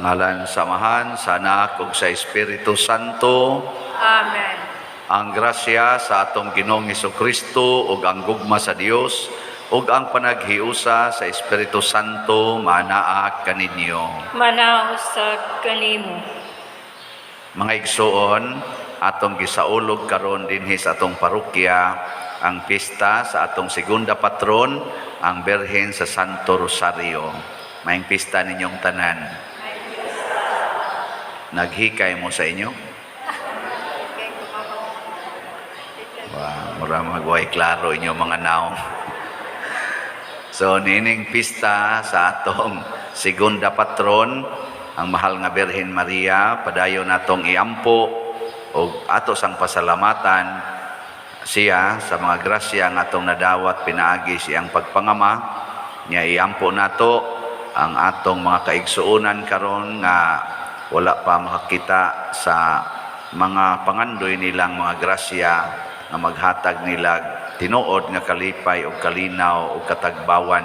Sa ngalan sa Amahan, sa Anak, ug sa Espiritu Santo. Amen. Ang grasya sa atong Ginoong Kristo ug ang gugma sa Dios ug ang panaghiusa sa Espiritu Santo manaa kaninyo. Manaa usab kanimo. Mga igsuon, atong gisaulog karon dinhi sa atong parokya ang pista sa atong segunda patron, ang Birhen sa Santo Rosario. Maayong pista ninyong tanan. Naghikay mo sa inyo? Wow, mura magway klaro inyo mga naong. So, nining pista sa atong segunda patron, ang mahal nga Birhen Maria, padayon natong iampo og ato sang pasalamatan siya sa mga grasya nga atong nadawat pinaagi siyang pagpangama. Nya iampo nato ang atong mga kaigsuonan karon nga wala pa makakita sa mga pangandoy nilang mga grasya nga maghatag nila tinuod nga kalipay og kalinaw og katagbawan,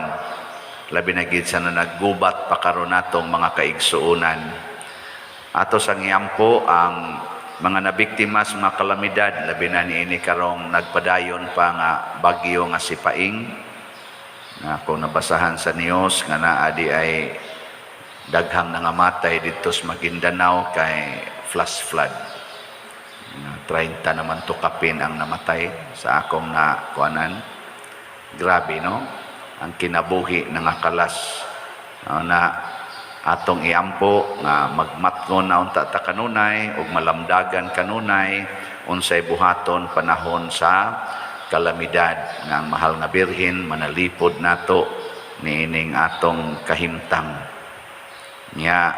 labi na gid sa naggubat pa karon natong mga kaigsuonan. Ato sang iampo ang mga nabiktima sa mga kalamidad, labi na niini karong nagpadayon pa nga bagyo nga si Paing, nga kung nabasahan sa news nga naa di ay daghang nangamatay didto sa Maguindanao kay flash flood. Nga 30 naman to kapin ang namatay sa akong na kuanan. Grabe, no? Ang kinabuhi nangakalas. No, na atong iampo nga magmatngon na unta ta kanunay ug malamdagan kanunay unsay buhaton panahon sa kalamidad, nga ang mahal nga Birhen manalipod nato niining atong kahimtang. Nya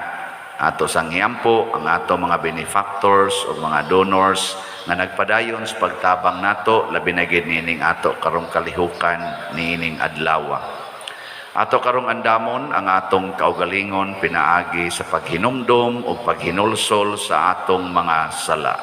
ato sang iampo ang ato mga benefactors o mga donors nga nagpadayon sa pagtabang nato, labi na gid niining ato karong kalihukan niining adlaw. Ato karong andamon ang atong kaugalingon pinaagi sa paghinumdom o paghinulsol sa atong mga sala.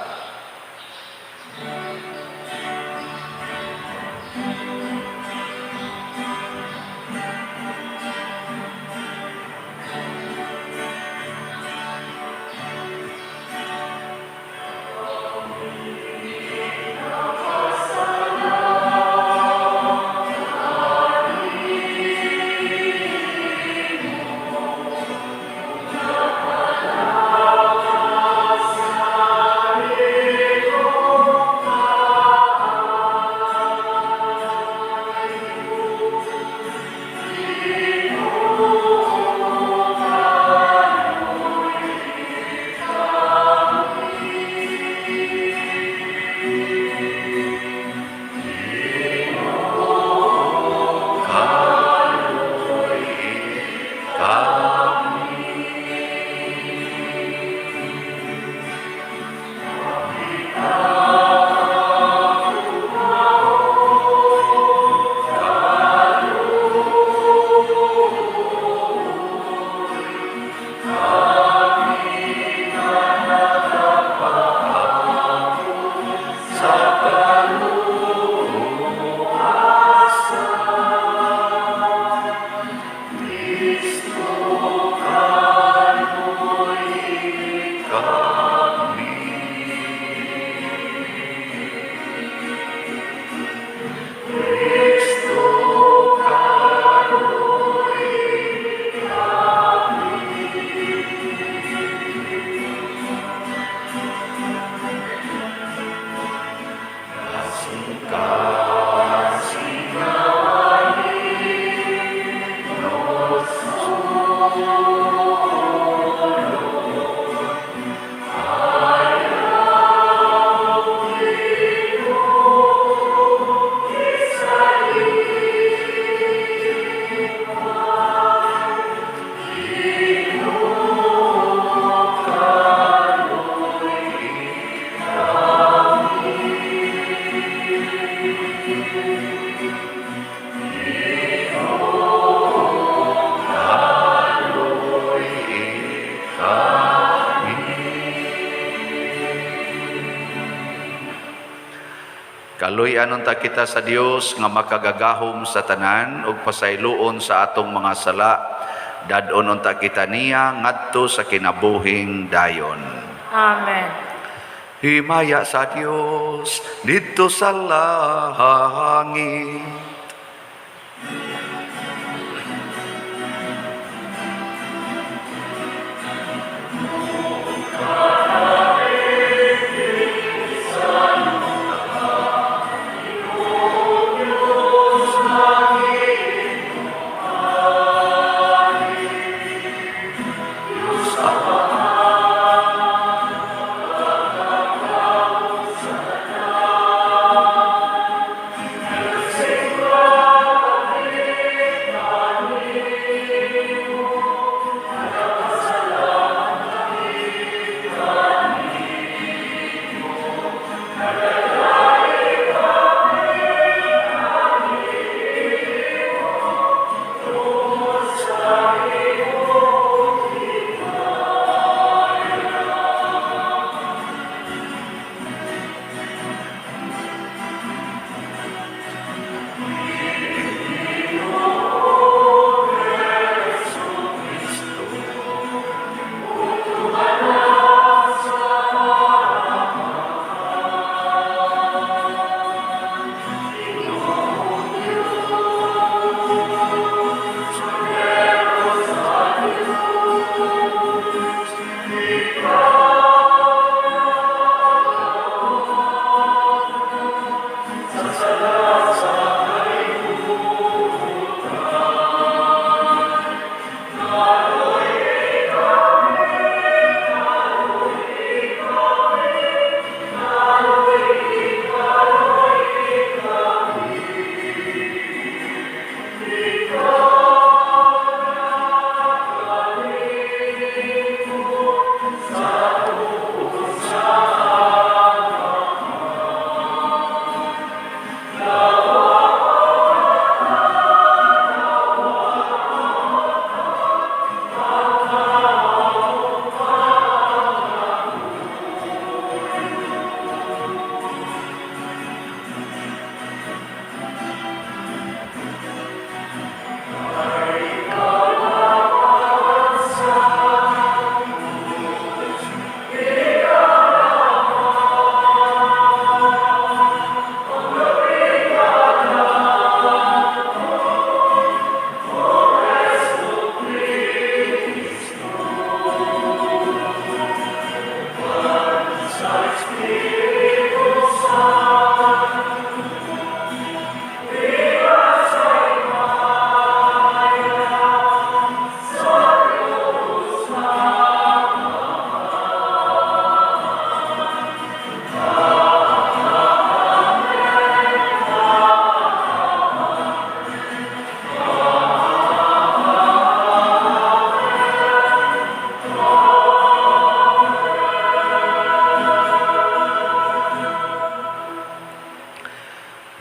Kaluy-an unta kita sa Dios nga makagagahom sa tanan ug pasayloon sa atong mga sala. Dad-on unta kita niya ngadto sa kinabuhing dayon. Amen. Himaya sa Dios didto sa langit.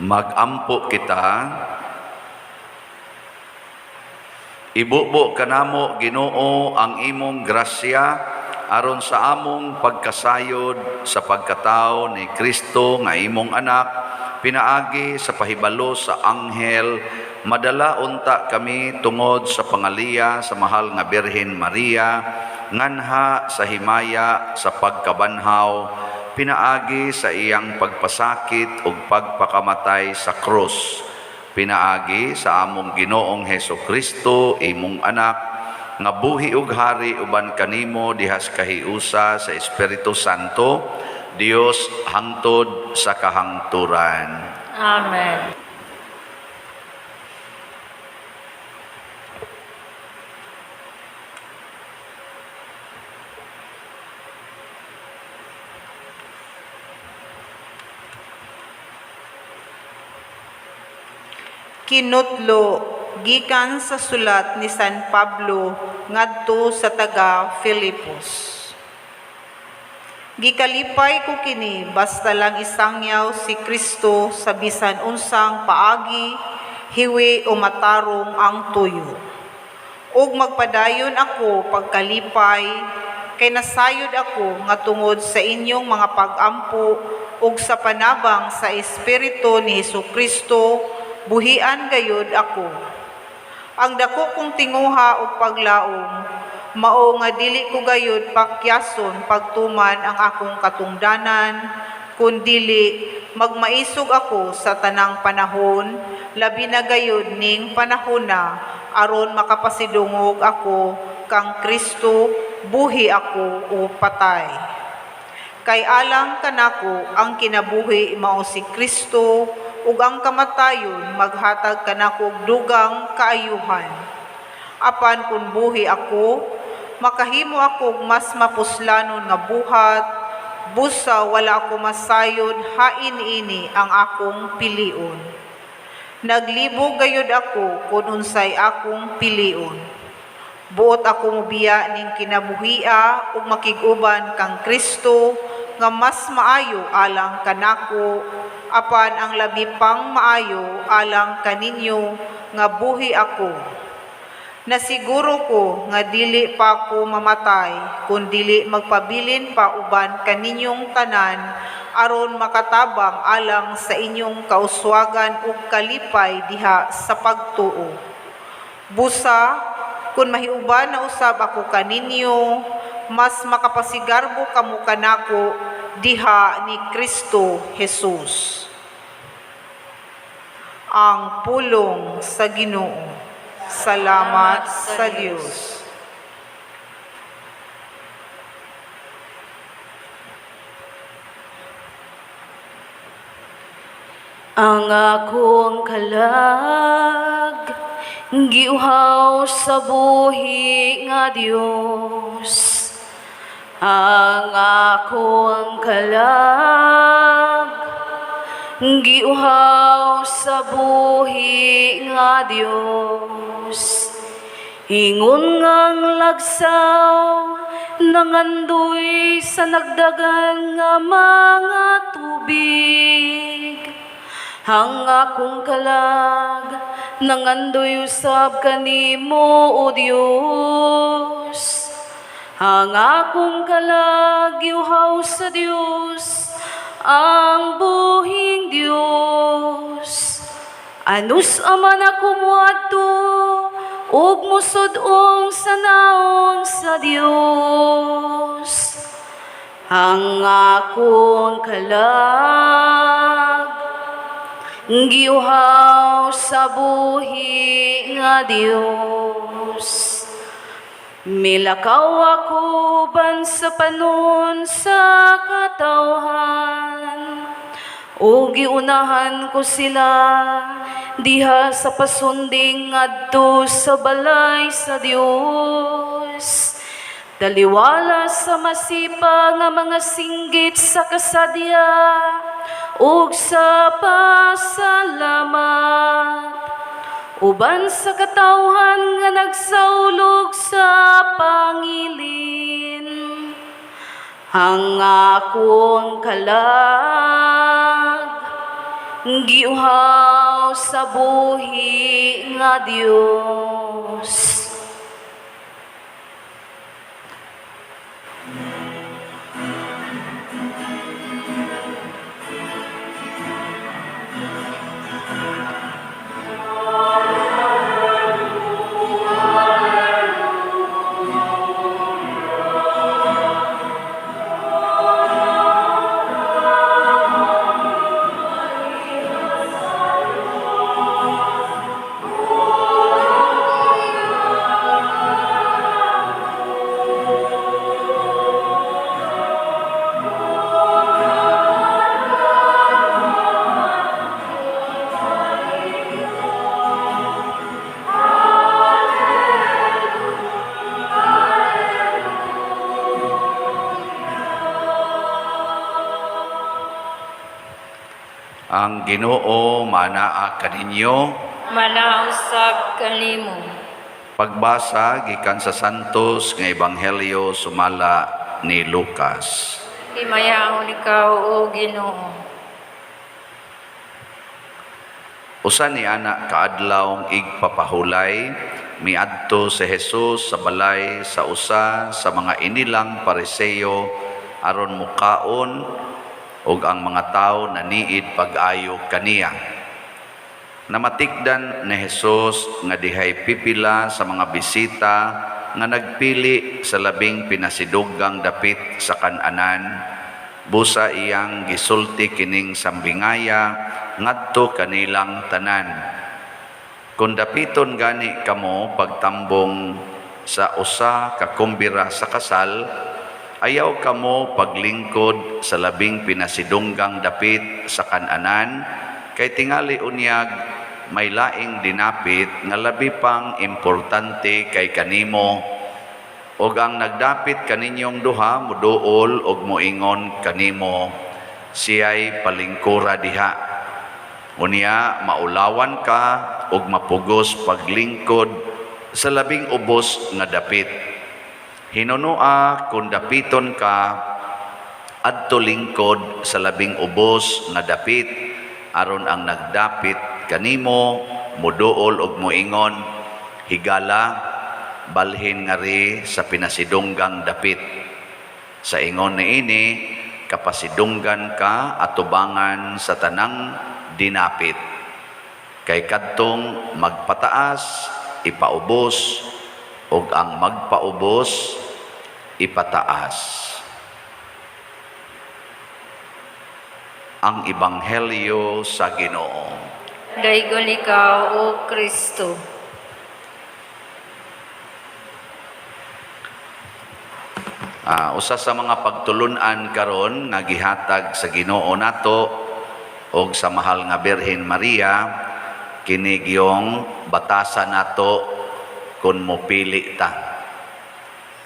Magampo kita. Ibubo kanamo, Ginoo, ang imong grasya aron sa among pagkasayod sa pagkatao ni Kristo nga imong anak, pinaagi sa pahibalo sa anghel, madala unta kami tungod sa pangaliya sa mahal nga Birhen Maria nganha sa himaya sa pagkabanhaw, pinaagi sa iyang pagpasakit ug pagpakamatay sa krus, pinaagi sa among Ginoong Heso Kristo, imong anak, nga buhi ug hari uban kanimo dihas kahiusa sa Espiritu Santo, Dios, hangtod sa kahangturan. Amen. Kinutlo gikan sa sulat ni San Pablo ngadto sa taga Filipos. Gikalipay ko kini basta lang isangyaw si Kristo sa bisan unsang paagi, hiwi o matarong ang tuyo. Ug magpadayon ako pagkalipay kay nasayod ako nga tungod sa inyong mga pag-ampo ug sa panabang sa Espiritu ni Hesukristo, buhian gayud ako. Ang dako kong tinguha ug paglaom mao nga dili ko gayud pakyason pagtuman ang akong katungdanan, kun dili magmaisog ako sa tanang panahon, labi na gayud ning panahona, aron makapasidungog ako kang Kristo, buhi ako o patay. Kay alang kanako ang kinabuhi mao si Kristo ug ang kamatayon maghatag kanako og dugang kaayuhan. Apan kun buhi ako, makahimo ako og mas mapuslanon nga buhat, busa wala ako masayod hain ini ang akong pilion. Naglibog gayud ako kung unsay akong pilion. Buot ako mobiya ning kinabuhia ug makig-uban kang Kristo nga mas maayo alang kanako, apan ang labi pang maayo alang kaninyo nga buhi ako. Nasiguro ko nga dili pa ko mamatay kun dili magpabilin pa uban kaninyong tanan aron makatabang alang sa inyong kauswagan ug kalipay diha sa pagtuo. Busa, kung mahiuban na usab ako kaninyo, mas makapasigarbo kamo kanako diha ni Kristo Jesus. Ang pulong sa Ginoo. Salamat sa Dios. Ang akong kalag giuhaw sa buhi nga Dios. Ang akong kalag giuhaw sa buhi nga Dios. Ingon ngang lagsaw nangandoy sa nagdagan nga mga tubig. Ang akong kalag nangandoy usab kanimo, O Dios. Ang akong kalag giuhaw sa Dios, ang buhing Dios. Anus aman ako moadto ug musud-ong sa naong sa Dios. Ang akong kalag giuhaw sa buhi nga Dios. Milakaw ako ban sa panon sa katawhan, ug giunahan ko sila diha sa pasunding ngadto sa balay sa Dios. Taliwala sa masipa nga mga singgit sa kasadya ug sa pasalamat, uban sa katawhan nga nagsaulog sa pangilin. Ang akong kalag giuhaw sa buhi nga Dios. Ang Ginoo manaa kaninyo. Manausab kanimo. Pagbasa gikan sa Santos nga Ebanghelyo sumala ni Lucas. Himayaon ikaw, O Ginoo. Usa ni ana kaadlawng igpapahulay, miadto si Jesus sa balay sa usa sa mga inilang Pariseo aron mukaon, ug ang mga tawo naniid pag-ayo kaniya. Namatikdan ni Jesus nga dihay pipila sa mga bisita nga nagpili sa labing pinasidunggang dapit sa kananan. Busa iyang gisulti kining sambingaya ngadto kanilang tanan. Kung dapiton gani kamo pagtambong sa usa ka kumbira sa kasal, ayaw kamo paglingkod sa labing pinasidunggang dapit sa kananan, kay tingali unyag may laing dinapit nga labi pang importante kay kanimo, og ang nagdapit kaninyong duha muduol og moingon kanimo, "Siya'y palingkura diha." Unya maulawan ka og mapugos paglingkod sa labing ubos nga dapit. Hinunua, kung dapiton ka, adto lingkod sa labing ubos nga dapit, aron ang nagdapit kanimo muduol og moingon, "Higala, balhin ngari sa pinasidunggang dapit." Sa ingon niini, kapasidunggan ka atubangan sa tanang dinapit. Kay kadtong magpataas, ipaubos, ug ang magpaubos, ipataas. Ang Ebanghelyo sa Ginoo. Daygon ikaw, O Kristo. Usa sa mga pagtulun-an karon nga gihatag sa Ginoo nato og sa mahal nga Birhen Maria, kini gyong batasan nato kun mopili ta.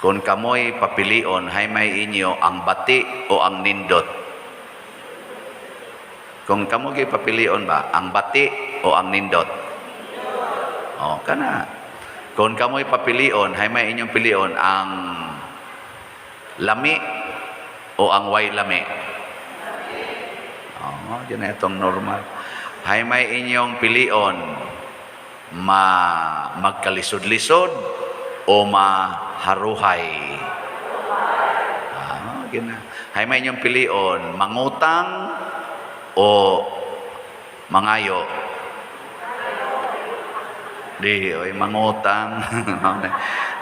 Kun kamoy papilion, hay may inyo ang bati o ang nindot? Kung kamo gyud papilion ba, ang bati o ang nindot? O, kana. Kung kamoy papilion, hay may inyong pilion ang lami o ang way lami? Oh, diyan na itong normal. Hay may inyong pilion ma magkalisod-lisod o maharuhay? Ah, gina. Hay may inyong pilion mangutang o mangayo? Di, oy, mangutang.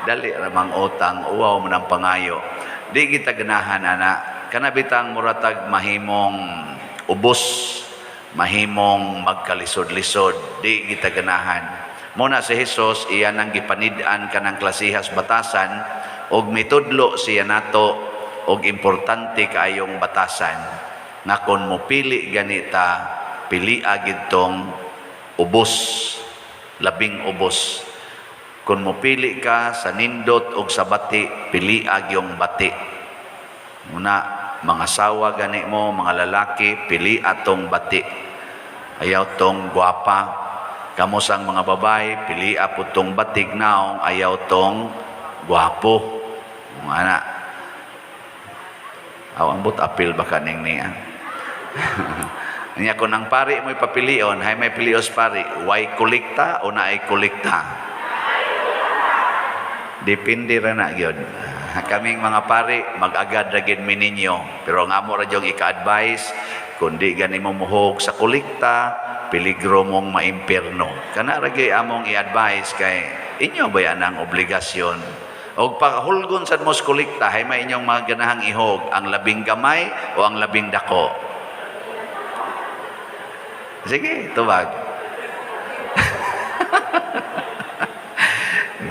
Dali ra mangutang, uwaw man ang pangayo. Di kita ganahan ana. Kana bitang muratag mahimong ubos, mahimong magkalisod-lisod, di kita ganahan. Muna si Jesus iyan ang gipanid-an kanang klasihas batasan og mitudlo siya nato og importante kaayong batasan nga kon mopili ganita, pilia gidtong ubos, labing ubos. Kung mopili ka sa nindot og sa bati, pilia gyong bati. Muna mga sawa gani mo, mga lalaki, pili atong bati, ayaw tong gwapa. Kamo sang mga babae, pili po tong batig naong, ayaw tong gwapo. Mga ana. Aw, ambot apil ba kaning niya? Nya kung ang pari mo'y papilion, hay may pilios pari, way kolekta o naay kolekta? Depende ra na gyud. Kaming mga pari, mag-agad ra gyud mi ninyo. Pero ang amo ra gyud ika-advise, kung di gani mo muhog sa kolekta, peligro mong maimpierno. Kana ra gyud among i-advise kay inyo ba yan ang obligasyon. Og pahulgon sad mo sa kolekta, hay may inyong mga ganahang ihog, ang labing gamay o ang labing dako? Sige, tubag.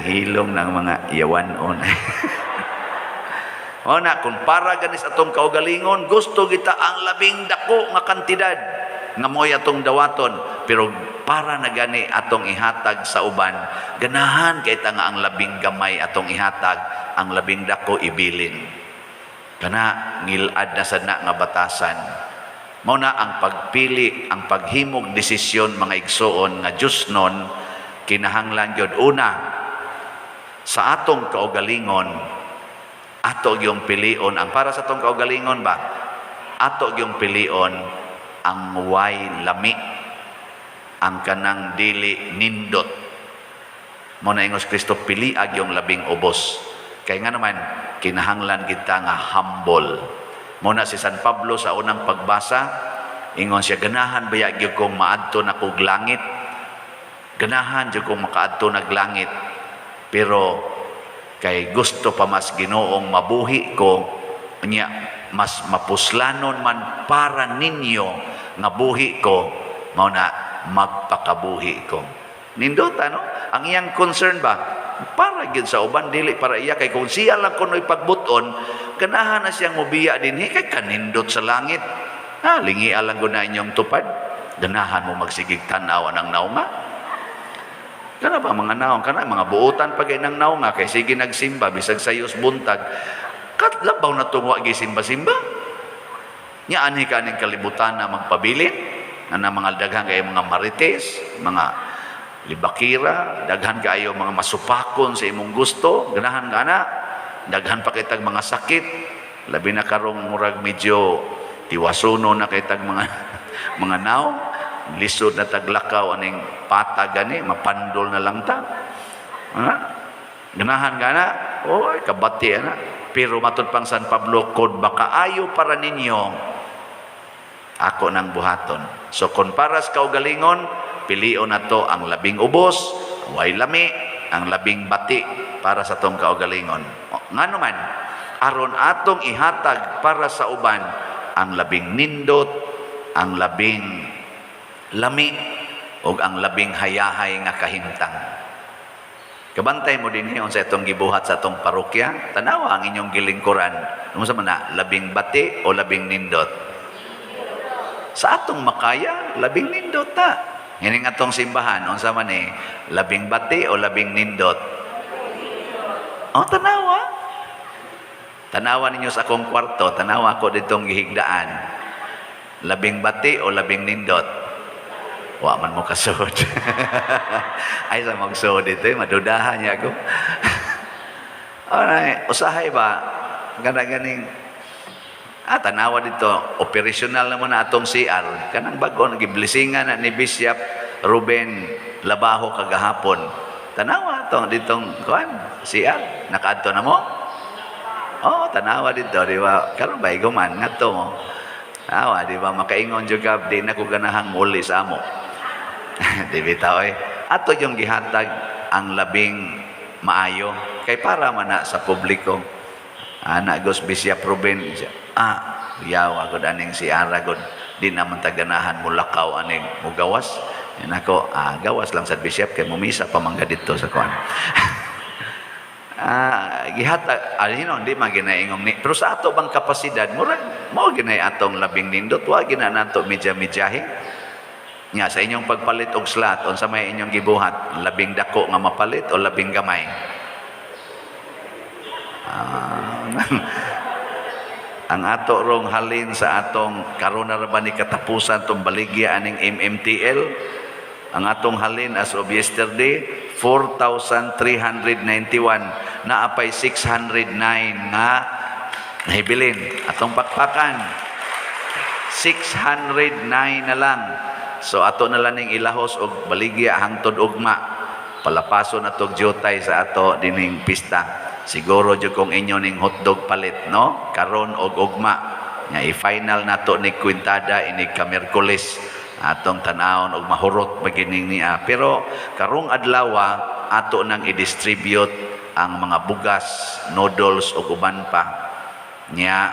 Hilom ng mga yawanon. O na, kung para ganis atong kaugalingon, gusto kita ang labing dako nga kantidad nga mo'y atong dawaton. Pero para na gani atong ihatag sa uban, ganahan kay ta nga ang labing gamay atong ihatag, ang labing dako ibilin. Kana ngilad na sad na nga batasan. Mao na ang pagpili, ang paghimog desisyon, mga igsuon, nga Diyos nun, kinahanglan gyud una sa atong kaugalingon, ato gyung pilion ang para sa atong kaugalingon ba, ato gyung pilion ang way lami, ang kanang dili nindot. Mo na ingos Kristo, pili yung labing ubos. Kay nga naman kinahanglan kita nga humble. Mo na si San Pablo sa unang pagbasa, ingon siya, ganahan baya gyud kong maadto na kog langit. Ganahan jud kong makaadto nag langit. Pero kay gusto pa mas Ginoong mabuhi ko nya, mas mapuslanon man para ninyo nga buhi ko, mao na magpakabuhi ko. Nindot ano? Ang iyang concern ba para gyud sa uban, dili para iya, kay kung siya lang kuno'y pagbuton, ganahan na siyang mobiya dinhi kay kanindot sa langit. Ha, lingia lang gud na inyong tupad. Ganahan mo magsigig tan-aw ang naunga. Kana ba mga naong kana mga buotan pa kay nang naunga kay sige nagsimba bisag sayos buntag. Katlabaw na tungwa gisimba-simba. Nya anhi kaning kalibutan na magpabilin na mga daghan kay mga marites, mga libakira, daghan kaayo mga masupakon sa imong gusto, ganahan ka na, daghan pa kitag mga sakit, labi na karong murag medyo tiwasuno na kitag mga mga naong, lisod na taglakaw aning patag gani, mapandol na lang ta. Ha? Ganahan ka na, oy, kabati na. Pero matud pang San Pablo, kon baka ayo para ninyo, ako nang buhaton. So kung para sa kaugalingon, pilion na to ang labing ubos, way lami, ang labing bati para sa tong kaugalingon. O, ngano man, aron atong ihatag para sa uban ang labing nindot, ang labing lami, ug ang labing hayahay nga kahimtang. Kabantay mo din sa itong gibuhat sa atong parokya, tanawa ang inyong gilingkuran. Unsa man na, labing bati o labing nindot? Sa atong makaya, labing nindot ta. Nganing atong simbahan, unsa man eh, labing bati o labing nindot? Oh, tanawa. Tanawa ninyo sa akong kwarto, tanawa ko ditong gihigdaan. Labing bati o labing nindot? Wa man mo kasuod. Ay sa magsuod dito, eh, madudahan niya ako. Alright, usahay ba? Gana ganing tanawa dito, operational naman na atong CR. Kanang bago, nagiblesingan na ni Bishop Ruben Labajo kagahapon. Tanawa to ditong kuan, CR. Nakaadto na mo? Oh, tanawa dito, di ba? Karon ba iguman ngadto mo? Awa, di ba? Makaingon jud ka, di na ko ganahang muli sa amo. Di bitaw eh. Ato yung gihatag ang labing maayo kay para man na sa publiko. Ana gos Bishop Ruben siya, yaw agod aning si Ara gud, di naman taganahan mo lakaw aning mugawas. Yan ako, gawas lang sa bishop kay mumisa pa man dito sa kuan. Gihatag alin hindi man ginaingong ni, pero sa ato bang kapasidad, murag mao ginay atong labing nindot, wa gina nato medya-medyahe. Nya sa inyong pagpalit og slot, unsa may inyong gibuhat, labing dako nga mapalit o labing gamay? Ang ato rong halin sa atong karon na ra ba ni katapusan tong baligya aning MMTL, ang atong halin as of yesterday 4,391, naapay 609 nga nahibilin. Atong pakpakan, 609 na lang. So ato na lang ning ilahos og baligya hangtod ugma. Palapaso na tog jutay sa ato dining pista. Siguro jud kung inyo ning hotdog palit, no, karon og ugma. Nga i-final nato ni kwintada ini ka Miyerkules, atong tan-awon og mahurot magining niya. Pero karong adlaw ato nang i-distribute ang mga bugas, noodles ug uban pa. Nya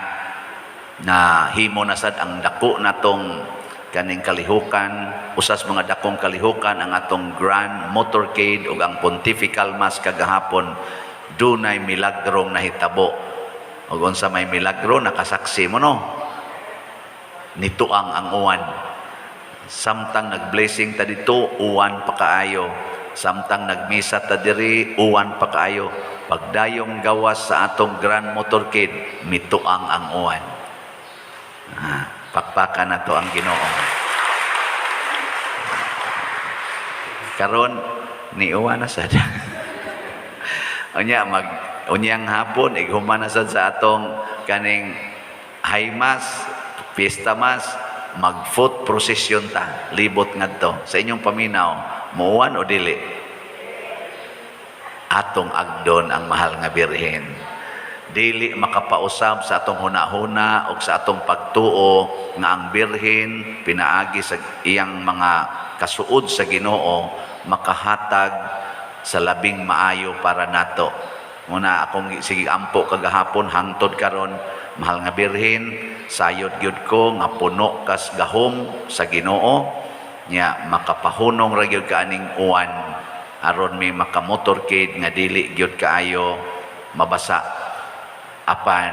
na himo na sad ang dako natong kaning kalihukan, usas mga dakong kalihukan ang atong grand motorcade ug ang pontifical mass kagahapon. Dunay milagrong nahitabo. Ug unsa may milagro, nakasaksi mo, no? Nituang ang uwan. Samtang nagblessing ta dito, uwan pa kaayo. Samtang nagmisa ta diri, uwan pa kaayo. Pagdayong gawas sa atong grand motorcade, mituang ang uwan. Pakpakan na to ang Ginoo. Karon niuwan na sad. Unya mag unyang hapon ighuman na sad sa atong kaning high mass, fiesta mass, mag foot procession ta libot ngadto. Sa inyong paminaw, muwan o dili? Atong agdon ang mahal nga Birhen. Dili makapausab sa atong hunahuna o sa atong pagtuo nga ang Birhen pinaagi sa iyang mga kasuod sa Ginoo makahatag sa labing maayo para nato. Muna akong sige ampo kagahapon hangtod karon, mahal nga Birhen, sayod gyud ko nga puno kas gahom sa Ginoo nya makapahunong ra gyud ka aning uwan aron may makamotorcade nga dili gyud kaayo mabasa. Apan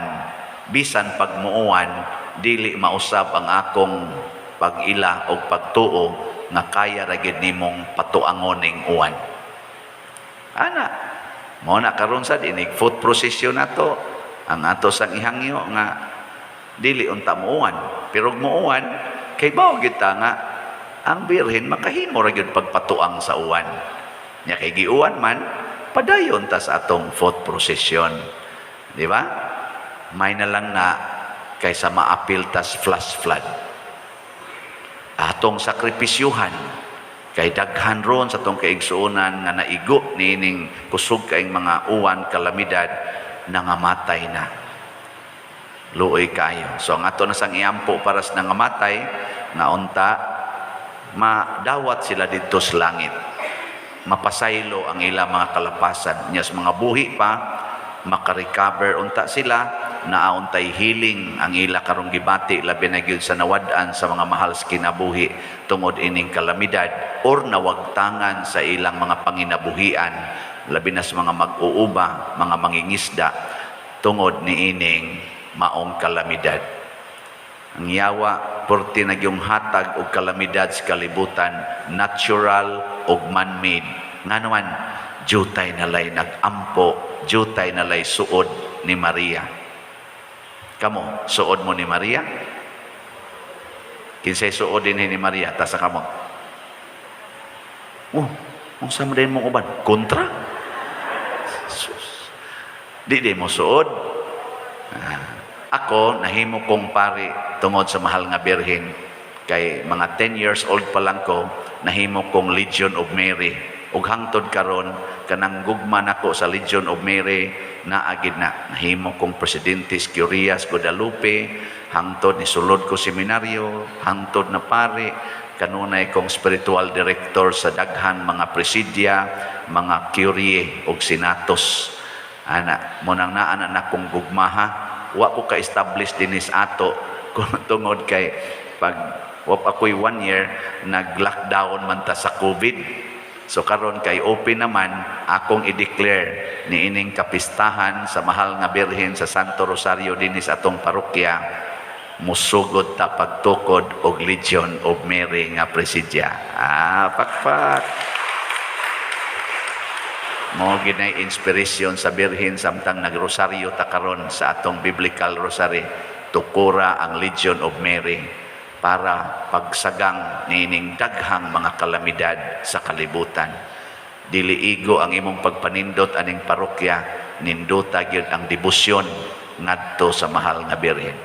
bisan pag muuwan, dili mausab ang akong pag-ila og pagtuo nga kaya ra gyud nimong patuangon ning uwan. Ana mo na karon sad inig foot procession nato, ang ato sang ihangyo nga dili unta muuwan, pero ug muuwan kay bawo gyud ta nga ang Birhen makahimo ra gyud pagpatuang sa uwan nya. Kay giuwan man, padayon ta sa atong foot procession, di ba? May na lang na kaysa maapil tas flash flood. Atong sakripisyuhan kay daghan ron sa atong kaigsuonan nga naigo niining kusog kaing mga uwan, kalamidad, nangamatay na. Luoy kayo. So ang ato na sang iampo para sa nangamatay nga unta madawat sila didto sa langit, mapasaylo ang ilang mga kalapasan nya. Sa mga buhi pa, makarecover unta sila, naa untay healing ang ila karong gibati, labi na gyud sa nawad-an sa mga mahal sa kinabuhi tungod ining kalamidad or nawagtangan sa ilang mga panginabuhian, labi na sa mga mag-uuba, mga mangingisda, tungod niining maong kalamidad. Ang yawa porti nagyong hatag og kalamidad sa kalibutan, natural ug man-made. Ngano man, jutay nalay nag-ampo, jutay nalay suod ni Maria. Kamo, suod mo ni Maria? Kinsay suod din ni Maria? Tasa kamo. Oh, unsa man din mong uban? Kontra? Sus. Di di mo suod. Ah, ako, nahimo kong pari tungod sa mahal nga Birhen. Kay mga 10 years old pa lang ko, nahimo kong Legion of Mary. Ug hangtod karon, kanang gugma nako sa Legion of Mary, naagid na. Nahimo kong presidente sa Curia sa Guadalupe, hangtod ni sulod ko seminaryo, hangtod na pari, kanunay kong spiritual director sa daghan mga presidia, mga curie ug senatus. Ana, mo nang naa na kong gugmaha, wa ko ka-establish dinis ato kung tungod kay pag wa pa ako'y one year, nag-lockdown man ta sa COVID. So karon kay open naman, akong i-declare niining kapistahan sa mahal nga Birhen sa Santo Rosario dinis atong parokya, musugod ta pagtukod og Legion of Mary nga presidia. Ah, pakpak. Mo ginay inspiration sa Birhen samtang nagrosaryo ta karon sa atong biblical rosary. Tukura ang Legion of Mary para pagsagang niining daghang mga kalamidad sa kalibutan. Dili igo ang imong pagpanindot aning parokya, nindota gyud ang debosyon ngadto sa mahal nga Birhen.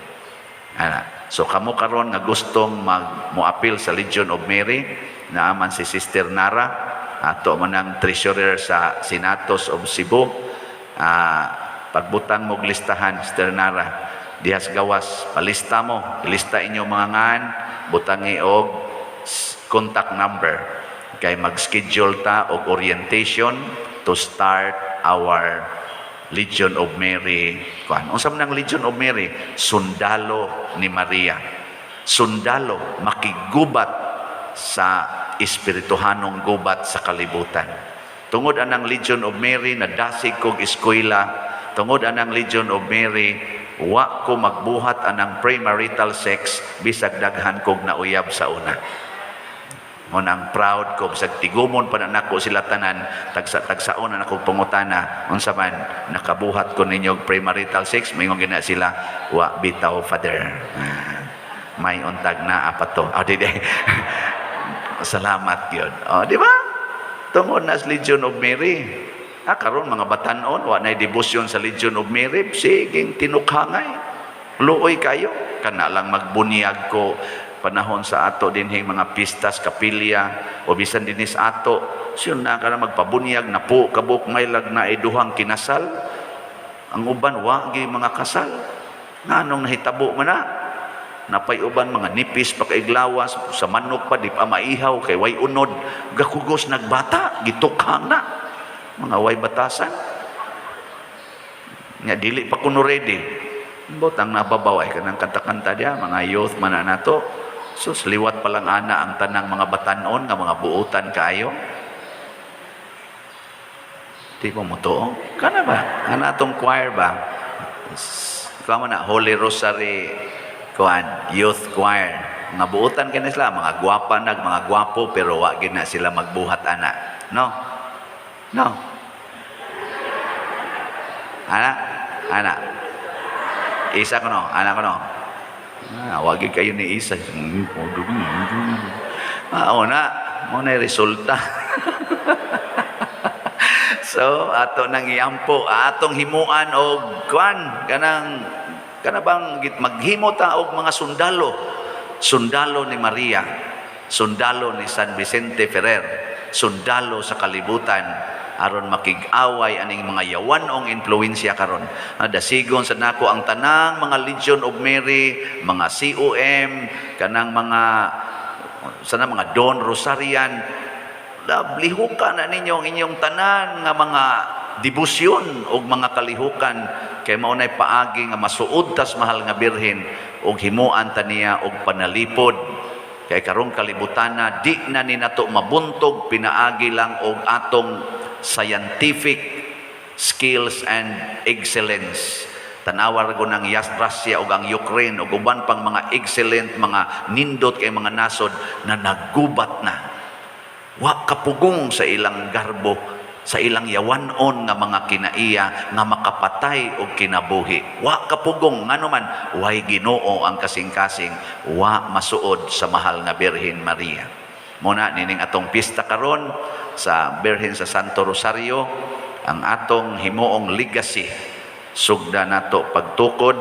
Ana. So kamo karon nga gustong mag moapil sa Legion of Mary, naaman si Sister Nara, ato man ang treasurer sa Senatus of Cebu. Ah, pagbutang mo og listahan, Sister Nara, dihas gawas, palista mo, ilista inyo mga ngan, butangi og contact number kay mag-schedule ta og orientation to start our Legion of Mary. Kuan, unsa man ang Legion of Mary? Sundalo ni Maria. Sundalo makigubat sa espirituhanong gubat sa kalibutan. Tungod anang Legion of Mary, nadasig kog eskwela. Tungod anang Legion of Mary, wa ko magbuhat anang premarital sex bisag daghan kog nauyab sa una. Mo nang proud ko bisag tigumon pa na nako sila tanan, tagsa tagsaon na nako pangutana, unsa man, nakabuhat ko ninyo og premarital sex? Moingon gina sila, "Wa bitaw, Father." Ah, may untag na apat to. Oh, di, di. Salamat yun. Oh, di ba? Tungod na sa Legion of Mary. Ah, karon mga batanon, wa na debosyon sa Legion of Mary, siging tinukhangay. Luoy kayo. Kana lang magbunyag ko panahon sa ato dinhing mga pistas, kapilya, o bisan dinis ato, siyon na kana magpabunyag na po kabuk may lag na duhang kinasal. Ang uban wa gi mga kasal. Nganong nahitabo man na? Napay uban mga nipis pa kay glawas sa manok pa di pa maihaw kay way unod, gakugos nagbata, gitukhang na. Mga way batasan. Nga dili pa kuno ready. Botang nababaw ay kanang kanta-kanta diya, mga youth man na nato. Sus, liwat pa lang ana ang tanang mga batanon nga mga buutan kaayo. Di mo mo? Kana ba? Ana atong choir ba? Kamo na Holy Rosary kuan Youth Choir. Mga buutan kini sila, mga gwapa nag mga gwapo, pero wa gid na sila magbuhat ana. No? No. Ana? Ana. Isa ko no, ana ko no. Ah, wag gid kayo ni isa. Ah, na, mo na resulta. So ato nang iampo, atong himuan og kuan kanang kana bang maghimo ta og mga sundalo. Sundalo ni Maria, sundalo ni San Vicente Ferrer, sundalo sa kalibutan aron makig-away aning mga yawanong influensya karon. Ah, dasigon sa nako ang tanang mga Legion of Mary, mga COM, kanang mga sana mga Don Rosarian, lihukan na ninyo ang inyong tanan nga mga debosyon og mga kalihukan kay mao nay paagi nga masuod tas mahal nga birhen og himuan ta niya og panalipod, kay karong kalibutana di na ni nato mabuntog pinaagi lang og atong scientific skills and excellence. Tanawa ra ng Russia ug ang Ukraine ug uban pang mga excellent, mga nindot kay mga nasod na naggubat na, wa kapugong sa ilang garbo, sa ilang yawanon nga mga kinaiya nga makapatay og kinabuhi. Wa kapugong, ngano man way Ginoo ang kasing-kasing, wa masuod sa mahal nga Birhen Maria. Muna nining atong pista karon sa Birhen sa Santo Rosario, ang atong himuong legacy, sugda nato pagtukod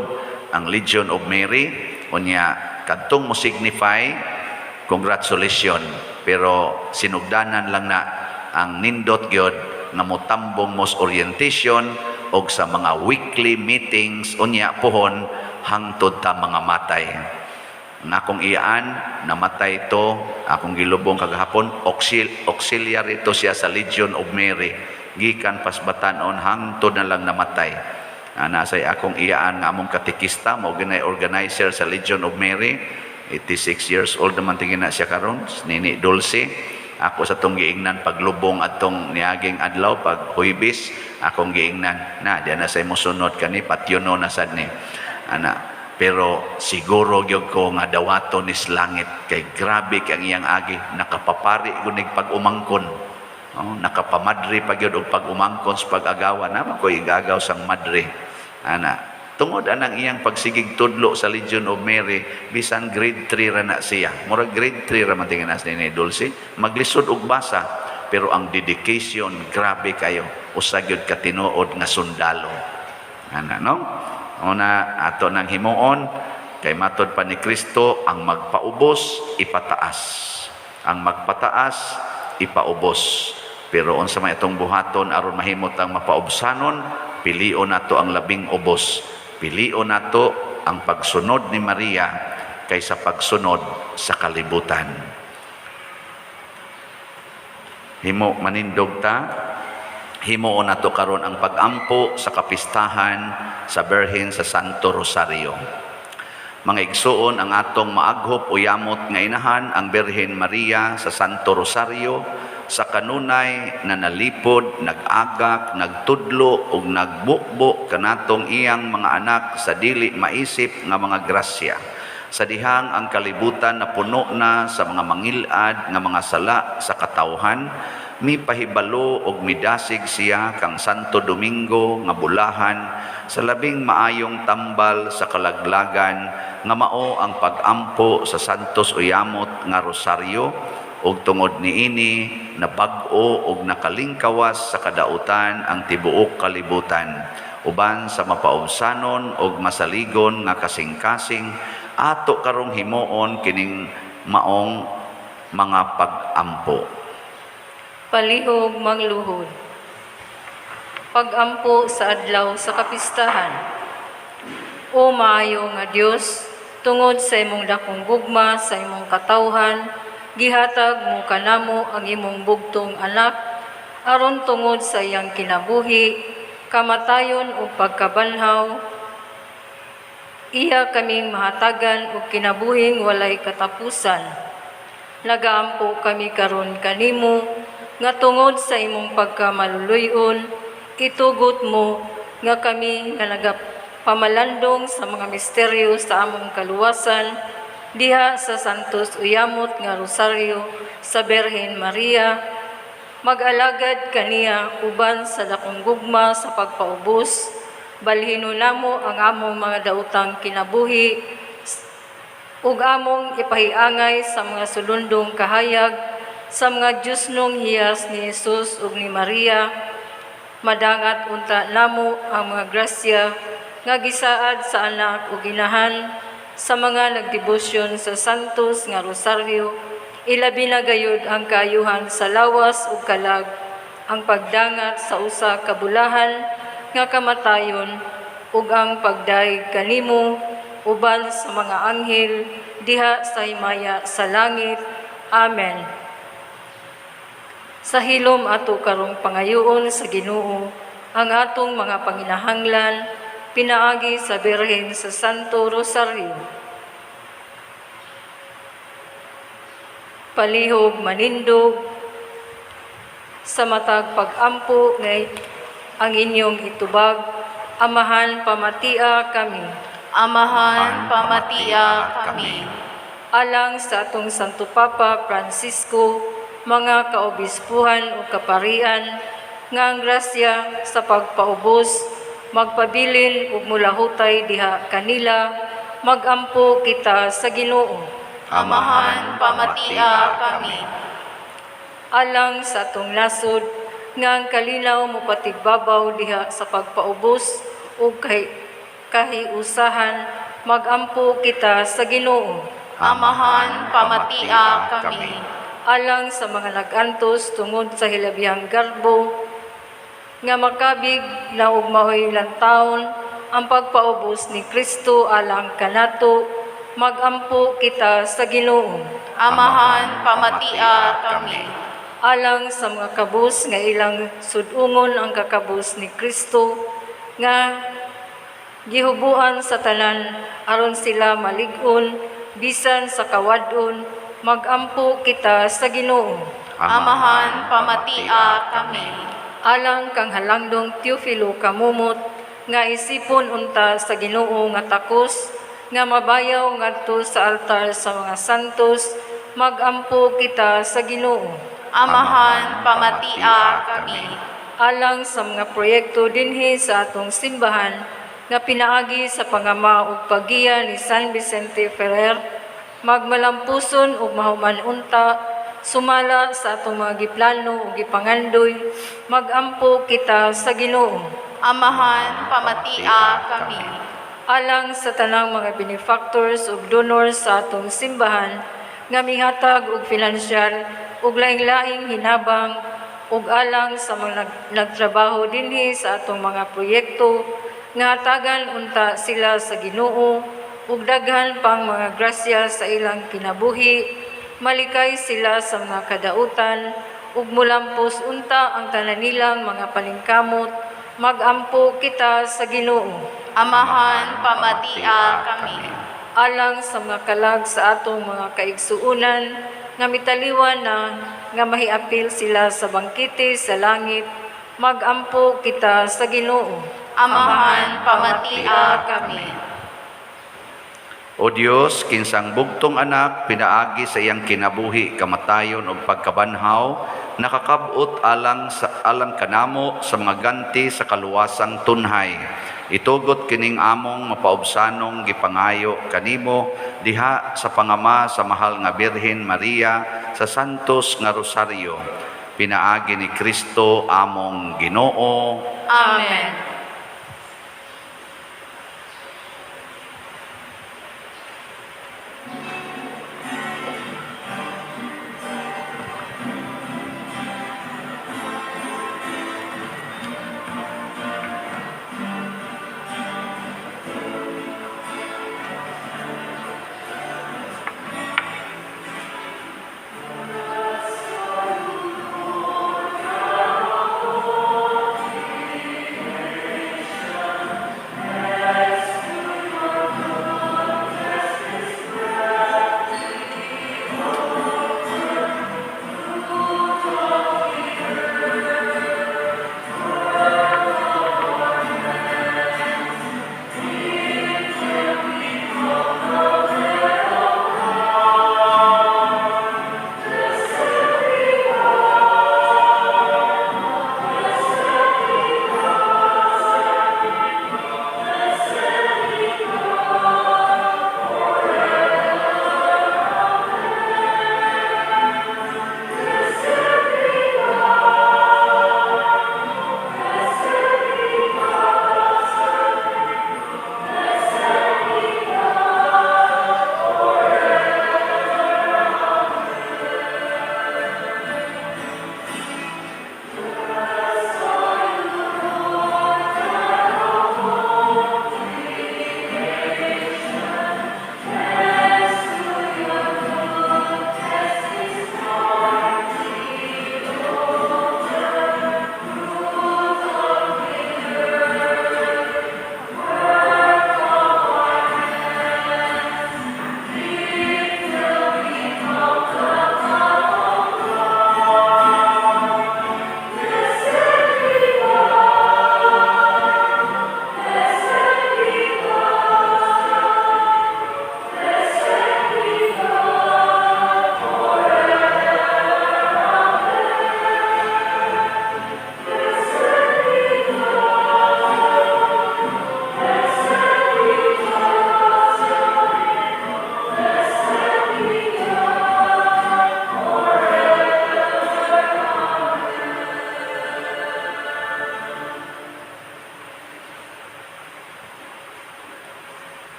ang Legion of Mary. Unya kadtong mo signify congratulations, pero sinugdanan lang na ang nindot gyud nga motambong mos orientation og sa mga weekly meetings, unya pohon hangtod ta mga matay. Nga akong iyaan namatay to, akong gilubong kagahapon, auxiliary to siya sa Legion of Mary gikan pas batanon hangtod na lang namatay. Ana say akong iyaan nga among katekista, mao ginay organizer sa Legion of Mary. 86 years old naman tingin na siya karon, Nini Dulce. Ako sa tong giingnan paglubong atong niaging adlaw pag Huybis, akong giingnan na diyan na say mosunod kani pationo na sad ni ana, pero siguro gyud ko nga dawaton nis langit kay grabe kay ang iyang agi, nakapapari gunig pag-umangkon. Oh, nakapamadre pa gyud og pag-umangkon sa pag-agawa naman ko igagaw sang madre ana tungod anang iyang pagsigig tudlo sa Legion of Mary. Bisan grade 3 ra na siya, murag grade 3 ra man tingin na ni Dulce, maglisod og basa, pero ang dedication grabe kayo, usa gyud ka tinuod nga sundalo ana, no? Una ato nang himuon kay matod pa ni Kristo, ang magpaubos ipataas, ang magpataas ipaubos. Pero unsa may atong buhaton aron mahimot ang mapaubsanon? Pilion nato ang labing ubos. Pilion nato ang pagsunod ni Maria kaysa pagsunod sa kalibutan. Himo manindog ta, himuon nato karon ang pagampo sa kapistahan sa Birhen sa Santo Rosario. Mga igsuon, ang atong maaghop o yamot nga inahan, ang Birhen Maria sa Santo Rosario, sa kanunay na nalipod, nag-agak, nagtudlo ug nagbukbo kanatong iyang mga anak sa dili maisip nga mga grasya. Sa dihang ang kalibutan na puno na sa mga mangilad nga mga sala sa katawhan, mipahibalo og midasig siya kang Santo Domingo nga bulahan sa labing maayong tambal sa kalaglagan nga mao ang pagampo sa Santos Uyamot nga Rosaryo, ug tungod niini nabag-o og nakalingkawas sa kadautan ang tibuok kalibutan. Uban sa mapaubsanon og masaligon nga kasing-kasing, ato karong himuon kining maong mga pag-ampo. Palihog magluhod. Pag-ampo sa adlaw sa kapistahan. O maayo nga Dios, tungod sa imong dakong gugma sa imong katawhan, gihatag mo kanamo ang imong bugtong anak, aron tungod sa iyang kinabuhi, kamatayon ug pagkabanhaw, iya kaming mahatagan og kinabuhing walay katapusan. Nagaampo kami karon kanimo nga tungod sa imong pagkamaluluy-on, itugot mo nga kami nga nagapamalandong sa mga misteryo sa among kaluwasan diha sa Santos Uyamot nga Rosaryo sa Berhen Maria, mag-alagad kaniya uban sa dakong gugma sa pagpaubos. Balhino namo ang among mga daotang kinabuhi ug among ipahiangay sa mga sulundong kahayag sa mga Diyosnong hiyas ni Jesus ug ni Maria. Madangat unta namo ang mga grasya nga gisaad sa anak ug inahan sa mga nagdebosyon sa Santos nga Rosaryo, ilabi na gayud ang kaayuhan sa lawas ug kalag, ang pagdangat sa usa ka bulahan nga kamatayon ug ang pagdayeg kanimo uban sa mga anghel diha sa himaya sa langit. Amen. Sa hilom ato karong pangayoon sa Ginoo ang atong mga panginahanglan pinaagi sa Birhen sa Santo Rosario. Palihog manindog sa matag pag-ampo ngay ang inyong itubag, Amahan, pamatia kami. Amahan, pamatia kami. Alang sa atong Santo Papa Francisco, mga kaobispuhan o kaparian, nga ang grasya sa pagpaubos, magpabilin ug mulahutay diha kanila, magampo kita sa Ginoo. Amahan, pamatia kami. Alang sa atong nasod, nga ang kalinaw mopatigbabaw diha sa pagpaubos ug kahiusahan, magampo kita sa Ginoo. Amahan, pamatia kami. Alang sa mga nag-antos tungod sa hilabihang garbo nga makabig na ug maoy taon ang pagpaubos ni Kristo alang kanato, magampo kita sa Ginoo. Amahan, pamatia kami. Alang sa mga kabus nga ilang sudungon ang kakabus ni Kristo nga gihubuan sa tanan aron sila malig-on bisan sa kawad-on, magampo kita sa Ginoo. Amahan, pamatia kami. Alang kang halangdong Teofilo Kamumot nga isipon unta sa Ginoo nga takos nga mabayaw ngadto sa altar sa mga santos, magampo kita sa Ginoo. Amahan, pamatia kami. Alang sa mga proyekto dinhi sa atong simbahan nga pinaagi sa pangama ug paggiya ni San Vicente Ferrer, magmalampuson ug mahuman unta sumala sa atong mga giplano ug gipangandoy, magampo kita sa Ginoo. Amahan, pamatia kami. Alang sa tanang mga benefactors ug donors sa atong simbahan nga mihatag og pinansyal ug laing-laing hinabang ug alang sa mga nagtrabaho dinhi sa atong mga proyekto nga hatagan unta sila sa Ginoo ug daghan pang mga grasya sa ilang kinabuhi, malikay sila sa mga kadautan ug mulampos unta ang tanan nilang mga paningkamot, magampo kita sa Ginoo. Amahan, pamatia kami. Alang sa mga kalag sa atong mga kaigsuunan nga mitaliwan na nga mahiapil sila sa bangkete sa langit, magampo kita sa Ginoo. Amahan, pamatia kami. O Dios, kinsang bugtong anak pinaagi sa iyang kinabuhi, kamatayon ug pagkabanhaw, nakakab-ot alang sa alang kanamo sa mga ganti sa kaluwasang tunhay. Itugot kining among mapaubsanong gipangayo kanimo diha sa pangama sa mahal nga Birhen Maria sa Santos nga Rosario. Pinaagi ni Kristo among Ginoo. Amen.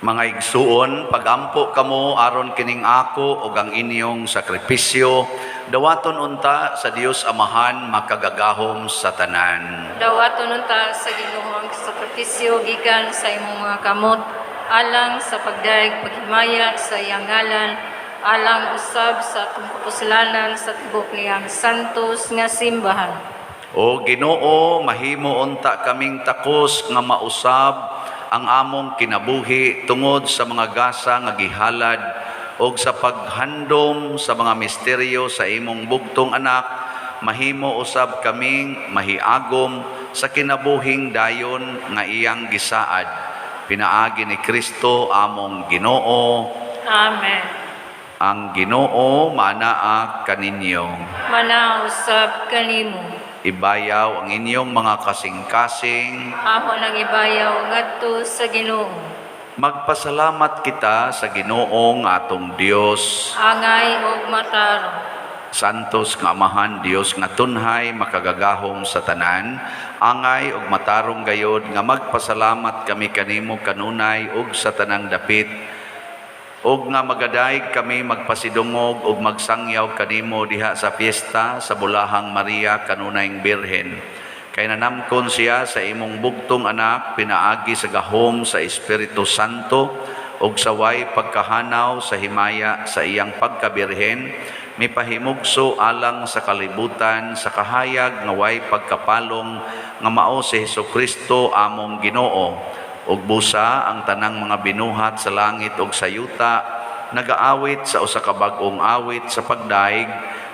Mga igsuon, pagampo kamo aron kining ako ug ang inyong sakripisyo dawaton unta sa Dios Amahan makagagahom sa tanan. Dawaton unta sa Ginoo ang sakripisyo gikan sa imong mga kamot alang sa pagdayeg paghimaya sa iyang ngalan, alang usab sa atong kapuslanan sa tibok niyang santos nga simbahan. O Ginoo, mahimo unta kaming takos nga mausab ang among kinabuhi tungod sa mga gasa nga gihalad og sa paghandom sa mga misteryo sa imong bugtong anak, mahimo usab kaming mahiagom sa kinabuhing dayon nga iyang gisaad pinaagi ni Kristo among Ginoo. Amen. Ang Ginoo manaa kaninyo. Manausab kanimo. Ibayaw ang inyong mga kasing-kasing. Amo nang ibayaw ngadto sa Ginoo. Magpasalamat kita sa Ginoong atong Dios. Angay ug matarong. Santos nga Amahan, Dios nga tunhay, makagagahom sa tanan, angay ug matarong gayod nga magpasalamat kami kanimo kanunay ug sa tanang dapit, ug nga magadayeg kami magpasidungog ug magsangyaw kanimo diha sa fiesta sa Bulahang Maria kanunayng Birhen. Kay nanamkon siya sa imong bugtong anak pinaagi sa gahom sa Espiritu Santo ug sa way pagkahanaw sa himaya sa iyang pagkabirhen, mipahimugso alang sa kalibutan sa kahayag nga way pagkapalong nga mao si Hesukristo among Ginoo. Ug busa ang tanang mga binuhat sa langit ug sa yuta nagaawit sa usa ka bag-ong awit sa pagdaig,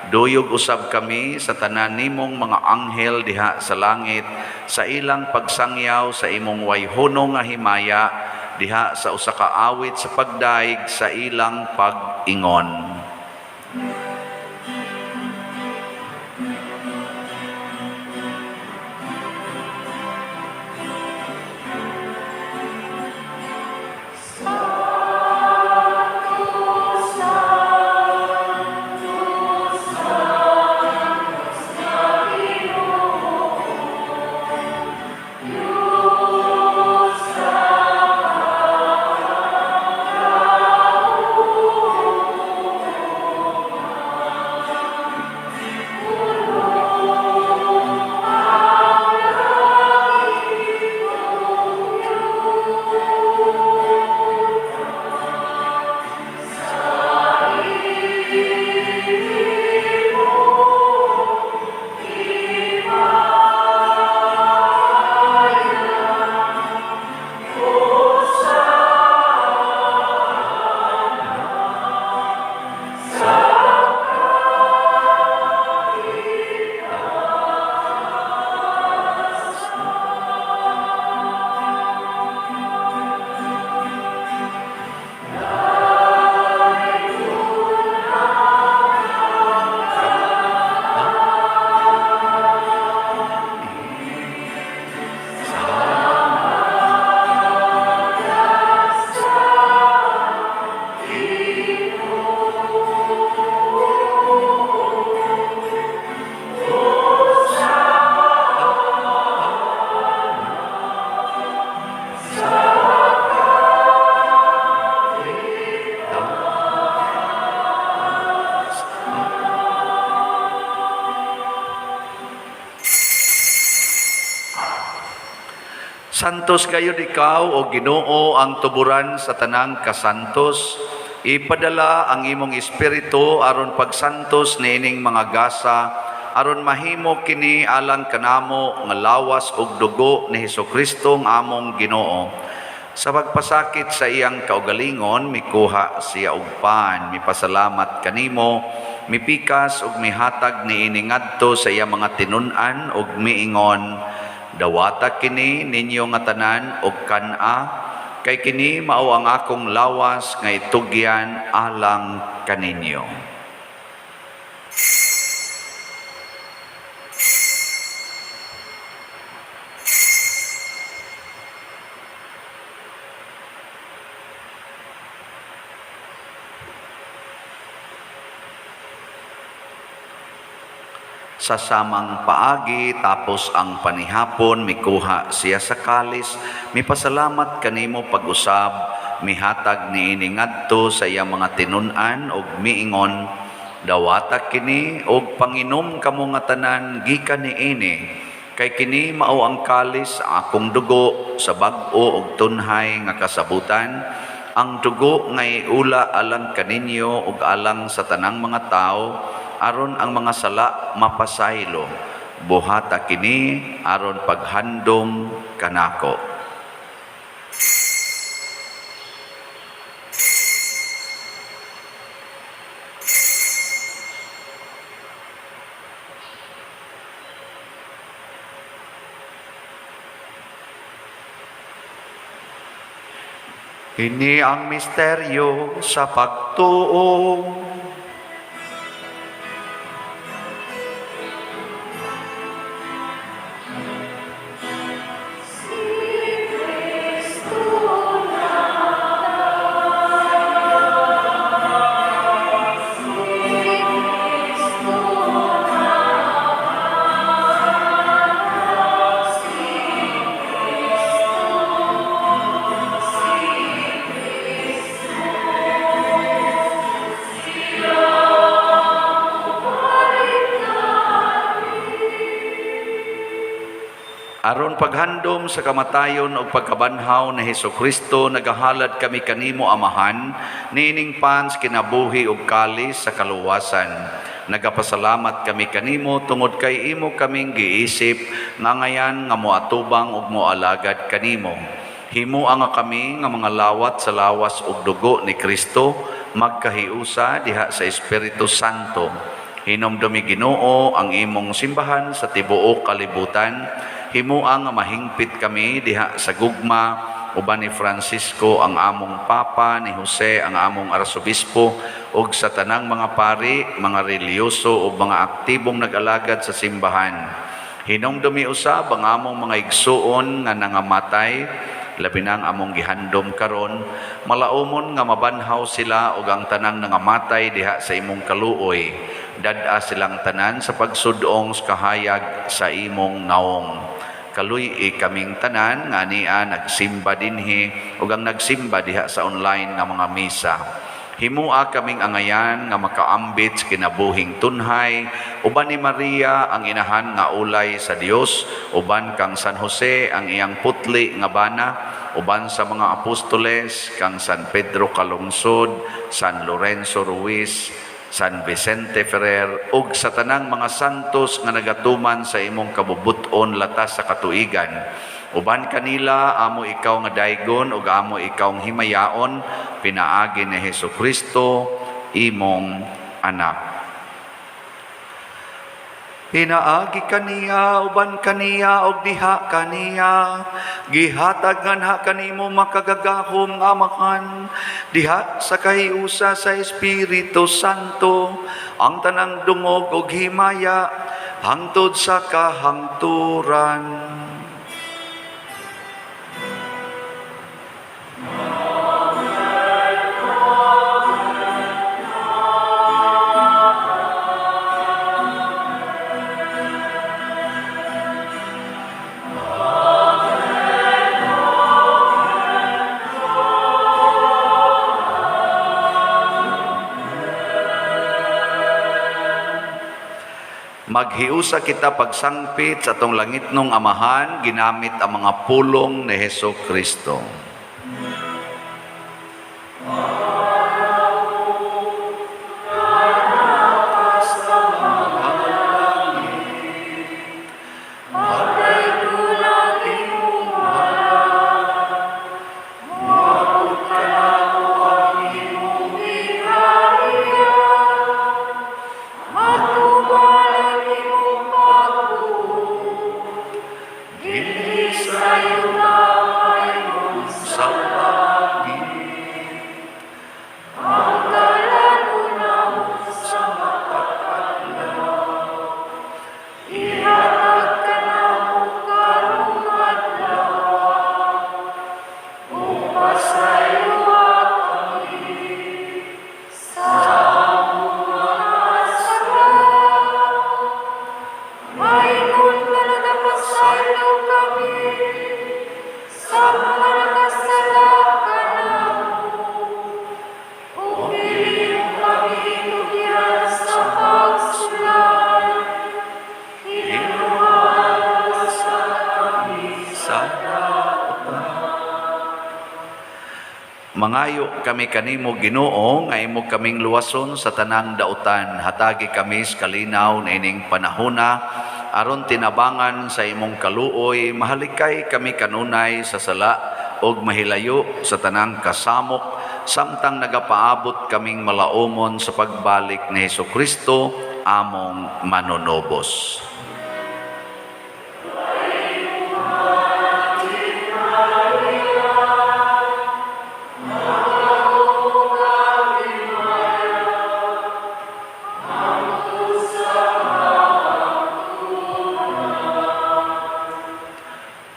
duyog usab kami sa tanan nimong mga anghel diha sa langit sa ilang pagsangyaw sa imong wayhono nga himaya diha sa usa ka awit sa pagdaig sa ilang pag-ingon. Santos gayud ikaw, o Ginoo, ang tuburan sa tanang kasantos. Ipadala ang imong espiritu aron pagsantos niining mga gasa, aron mahimo kini alang kanamo nga lawas ug dugo ni Hesukristo nga among Ginoo. Sa pagpasakit sa iyang kaugalingon, mikuha siya og pan, mipasalamat kanimo, mipikas ug mihatag niini ngadto sa iyang mga tinun-an ug miingon: "Dawata kini ninyo nga tanan og kan-a, kay kini mao ang akong lawas nga itugyan alang kaninyo." Sa samang paagi, tapos ang panihapon, mikuha siya sa kalis, mipasalamat kanimo pag-usab, mihatag niini ngadto sa iyang mga tinun-an ug miingon, "Dawata kini ug panginom kamo nga tanan gikan niini, kay kini mao ang kalis sa akong dugo sa bag-o ug tunhay nga kasabutan, ang dugo nga iula alang kaninyo ug alang sa tanang mga tawo aron ang mga sala mapasaylo. Buhata kini aron paghandom kanako." Kini ang misteryo sa pagtuo. Aron paghandom sa kamatayon ug pagkabanhaw ni Hesukristo, nagahalad kami kanimo, Amahan, niining pan sa kinabuhi ug kalis sa kaluwasan. Nagapasalamat kami kanimo tungod kay imo kaming giisip nga ngayan nga moatubang ug moalagad kanimo. Himoa nga kami nga mga lawat sa lawas ug dugo ni Kristo magkahiusa diha sa Espiritu Santo. Hinumdumi, Ginoo, ang imong simbahan sa tibuok kalibutan. Himoa nga mahingpit kami diha sa gugma uban ni Francisco ang among Papa, ni Jose ang among Arsobispo, ug sa tanang mga pari, mga relihiyoso ug mga aktibong nag-alagad sa simbahan. Hinumdumi usab ang among mga igsuon nga nangamatay, labi na ang among gihandom karon, malaumon nga mabanhaw sila ug ang tanang nangamatay diha sa imong kaluoy. Dad-a silang tanan sa pagsudong sa kahayag sa imong naong. Kaluy-i kaming tanan nga ania nagsimba dinhi ug ang nagsimba diha sa online nga mga misa. Himua kaming angayan nga makaambit sa kinabuhing tunhay uban ni Maria ang inahan nga ulay sa Dios, uban kang San Jose ang iyang putli nga bana, uban sa mga apostoles kang San Pedro Calungsod, San Lorenzo Ruiz, San Vicente Ferrer ug sa tanang mga santos nga nagatuman sa imong kabubut-on latas sa katuigan. Uban kanila amo ikaw nga daygon ug amo ikaw himayaon pinaagi ni Hesukristo, imong anak. Pinaagi kaniya, uban kaniya, ug diha kaniya, gihatag nganha kanimo makagagahom nga Amahan, diha sa kahiusa sa Espiritu Santo, ang tanang dungog ug himaya hangtod sa kahangturan. Maghiusa kita pagsangpit sa atong langitnong Amahan ginamit ang mga pulong ni Heso Kristo. Mangayo kami kanimo, Ginoo, nga imo kaming luwason sa tanang dautan. Hatagi kami sa kalinaw niining panahona aron tinabangan sa imong kaluoy, mahalikay kami kanunay sa sala ug mahilayo sa tanang kasamok samtang nagapaabot kaming malaumon sa pagbalik ni Hesukristo among manunobos.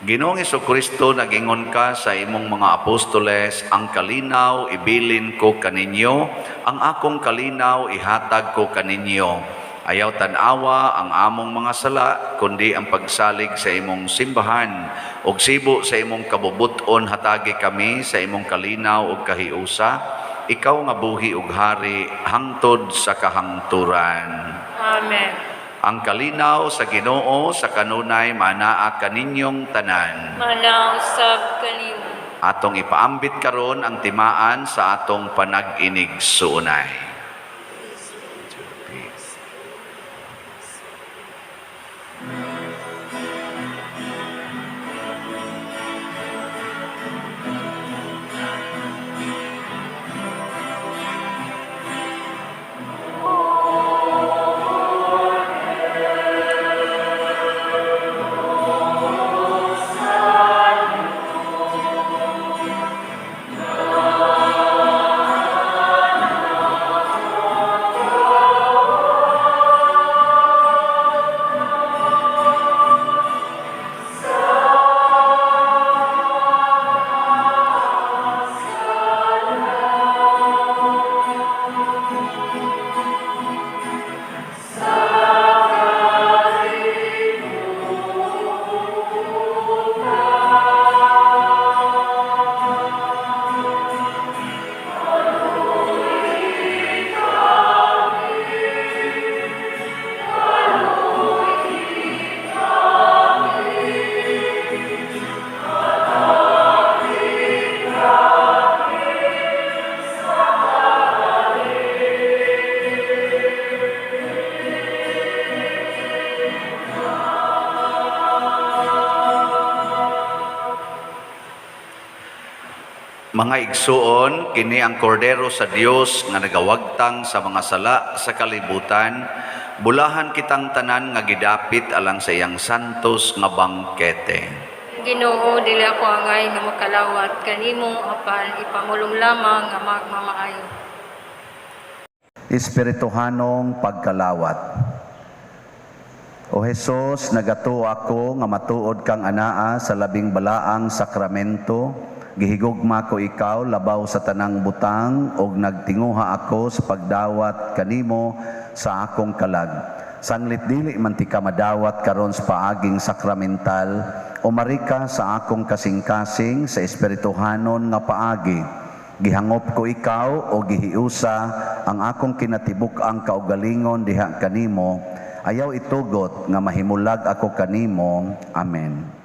Ginoong Kristo, nagingon ka sa imong mga apostoles, "Ang kalinaw ibilin ko kaninyo, ang akong kalinaw ihatag ko kaninyo. Ayaw tan-awa ang among mga sala, kundi ang pagsalig sa imong simbahan. Ug sibo sa imong kabubut-on, hatagi kami sa imong kalinaw ug kahiusa, ikaw nga buhi ug hari hangtod sa kahangturan." Amen. Ang kalinaw sa Ginoo sa kanunay manaa kaninyong tanan. Manaa usab kanimo. Atong ipaambit karon ang timaan sa atong panag-inigsuonay. Peace. Mga igsuon, kini ang kordero sa Dios nga nagawagtang sa mga sala sa kalibutan. Bulahan kitang tanan nga gidapit alang sa iyang santos nga bangkete. Ginoo, dili ako angay nga makalawat kanimo apan ipamulong lamang nga magmamaayo. Espirituhanong pagkalawat. O Hesus, nagatuo ako nga matuod kang anaa sa labing balaang sakramento. Gihigugma ko ikaw labaw sa tanang butang ug nagtinguha ako sa pagdawat kanimo sa akong kalag. Sanglit dili man tika madawat karon sa paaging sakramental, umari ka sa akong kasing-kasing sa espirituhanon nga paagi. Gihangop ko ikaw o gihiusa ang akong kinatibuk-ang kaugalingon diha kanimo. Ayaw itugot nga mahimulag ako kanimo. Amen.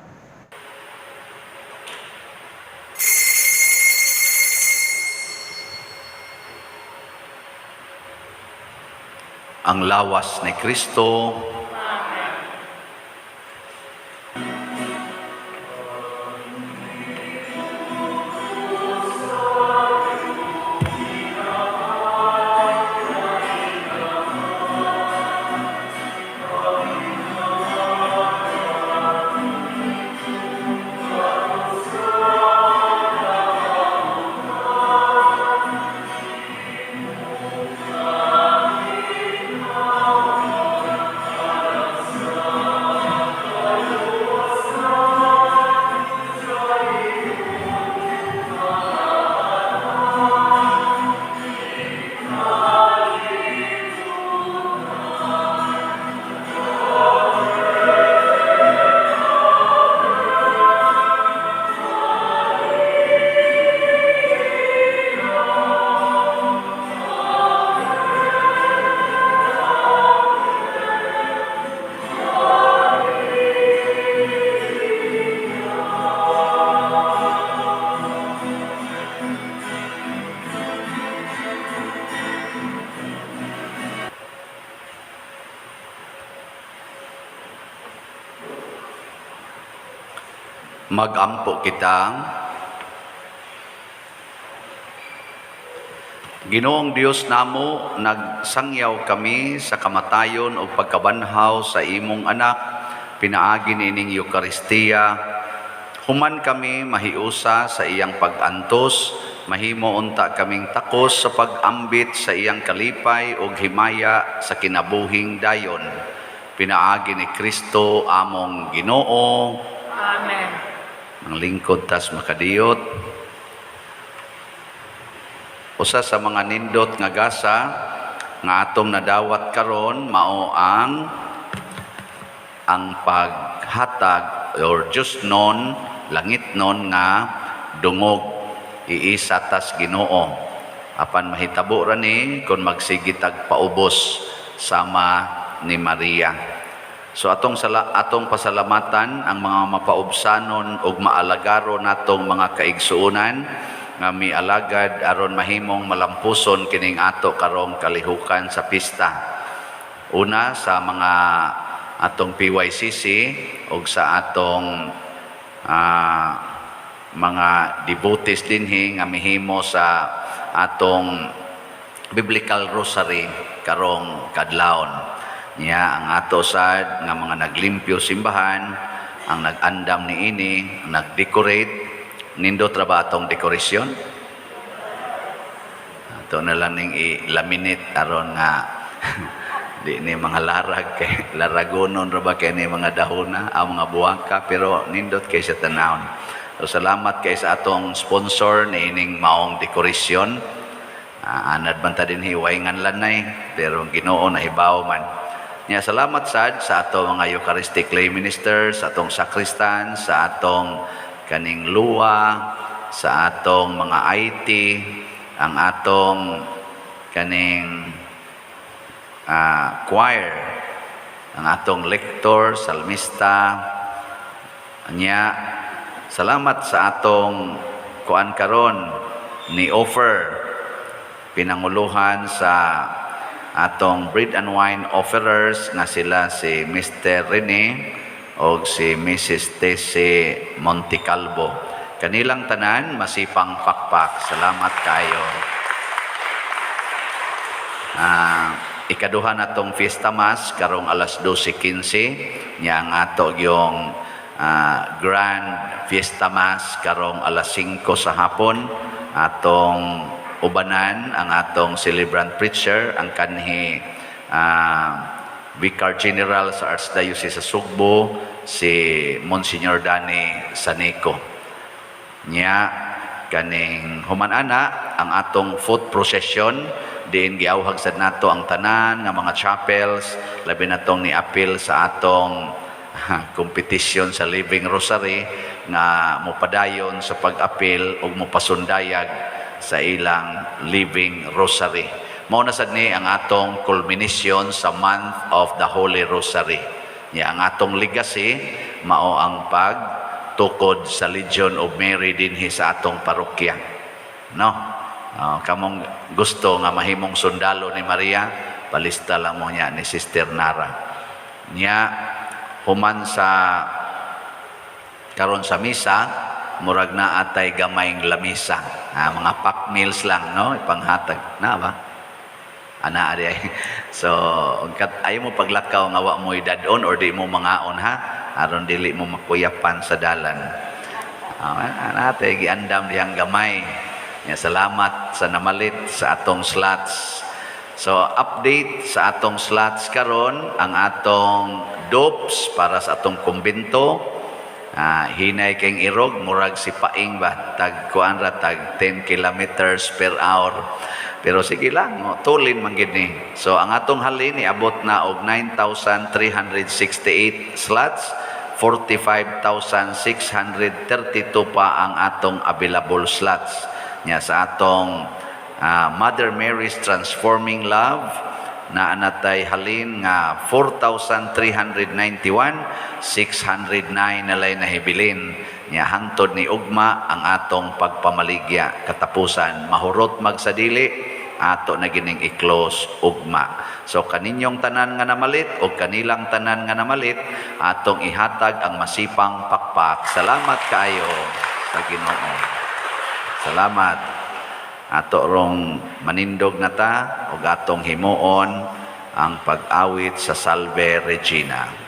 Ang lawas ni Kristo. Magampo kita. Ginoong Dios namo, nagsangyaw kami sa kamatayon o pagkabanhaw sa imong anak, pinaagi niining Eukaristiya. Human kami mahiusa sa iyang pag-antos, mahimo unta kaming takos sa pag-ambit sa iyang kalipay ug himaya sa kinabuhing dayon. Pinaagi ni Kristo among Ginoo. Amen. Ang lingkod tas makadiyot. Usa sa mga nindot nga gasa nga atong nadawat karon mao ang paghatag or Diyosnon, langitnon nga dungog, iisa tas Ginoo. Apan mahitabo ra ni kung magsige tag paubos sama ni Maria. So atong pasalamatan ang mga mapaubsanon ug maalagaro natong mga kaigsuonan nga mialagad aron mahimong malampuson kining ato karong kalihukan sa pista. Una sa mga atong PYCC ug sa atong mga devotees dinhi nga mihimo sa atong Biblical Rosary karong kadlawon. Niya ang ato sad nga mga naglimpyo simbahan, ang nag-andam niini, ang nag-decorate. Nindot ra ba atong dekorasyon? Ato na lang ning i-laminate aron nga di ni mga larag kay laragonon ra ba kay ni mga dahona ang mga buwaka, pero nindot kay sa tanawon. So salamat kay sa atong sponsor niining maong dekorasyon. Anad man ta dinhi, way ngan lanay, pero ang Ginoo nahibaw man. Nya salamat sad sa ato mga Eucharistic lay ministers, sa atong sacristan, sa atong kaning luwa, sa atong mga IT, ang atong kaning choir, ang atong lector, salmista. Nya salamat sa atong kuan karon ni offer, pinanguluhan sa atong bread and wine offerers nga sila si Mr. Rene o si Mrs. Tessie Montecalvo. Kanilang tanan, masipang pakpak. Salamat kayo. Ikaduha na tong Fiesta Mass karong alas 12:15. Nya ang ato yung Grand Fiesta Mass karong alas 5 sa hapon. Atong ubanan ang atong celebrant preacher, ang kanhi Vicar General sa Archdiocese sa Sugbo, si Monsignor Danny Sanico. Nya kaning human ana ang atong foot procession diin giawhag sad nato ang tanan nga mga chapels, labi na tong ni-apil sa atong competition sa Living Rosary, nga mopadayon sa pag-apil ug mopasundayag sa ilang Living Rosary. Mao na sad ni ang atong culmination sa month of the Holy Rosary. Nya ang atong legacy mao ang pagtukod sa Legion of Mary dinhi sa atong parokya. No? Kamong gusto nga mahimong sundalo ni Maria, palista lang mo niya ni Sister Nara. Nya human sa karon sa misa, murag na atay gamayng lamisa. Mga pack meals lang, no? Ipanghatag. Na ba? Ana ari ay. So, kat ayaw mo paglakaw nga wa mo'y dadon or di mo mangaon ha, aron dili mo makuyapan sa dalan. Ana ate giandam dihang gamay. Ya, salamat sa namalit sa atong slots. So, update sa atong slots karon, ang atong dopes para sa atong kumbento. Hinay kang irog, murag si Paing ba, tag kuan ra, tag 10 kilometers per hour. Pero sige lang, oh, tulin man gid ni. So ang atong halin niabot na og 9,368 slots, 45,632 pa ang atong available slots. Nya sa atong Mother Mary's Transforming Love, na anatay halin nga 4,391, 609 na lay nahibilin. Nya hangtod ni ugma ang atong pagpamaligya katapusan, mahurot magsadili. Ato na gining i-close ugma. So kaninyong tanan nga namalit o kanilang tanan nga namalit, atong ihatag ang masipang pakpak. Salamat kaayo sa Ginoo. Salamat. Ato rong manindog na ta ug atong himuon ang pag-awit sa Salve Regina.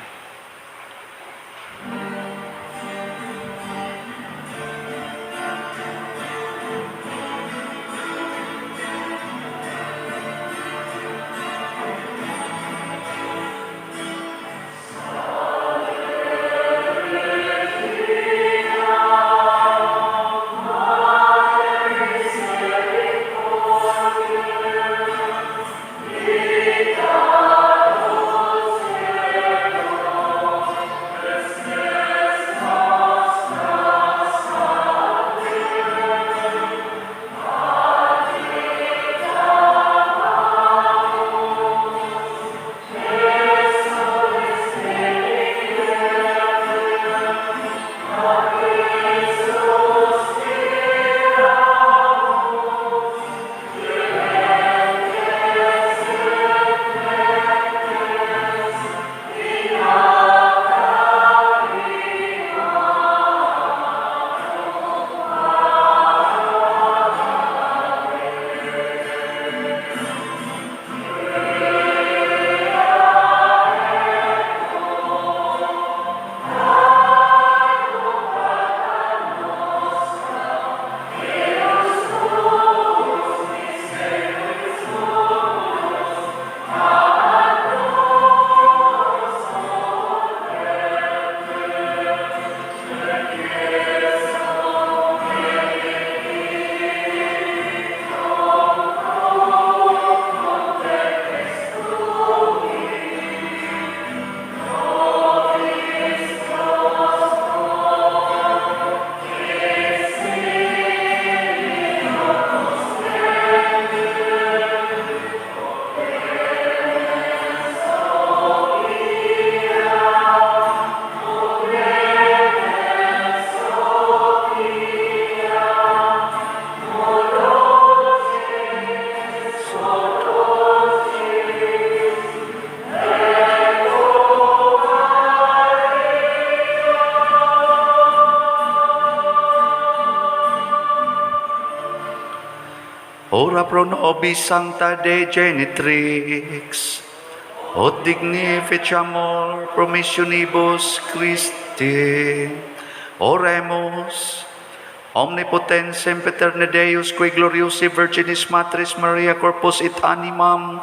Ora pro nobis sancta Dei genitrix, ut dignificamur promissionibus Christi. Oremus. Omnipotens sempiterne Deus, qui gloriosi Virginis Matris Maria corpus et animam,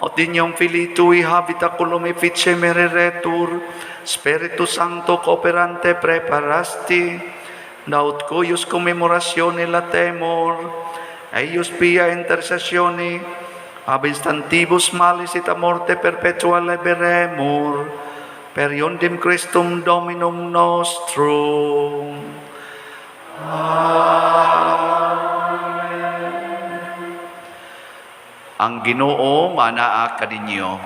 ut dignum filii tui habitaculum effice mereretur, Spiritu Sancto cooperante preparasti, naut cuius commemoratione latemur, eius pia intercessione, ab instantibus malis et a morte perpetua liberemur, per iundem Christum Dominum nostrum. Amen. Ang Ginoo manaa kaninyo.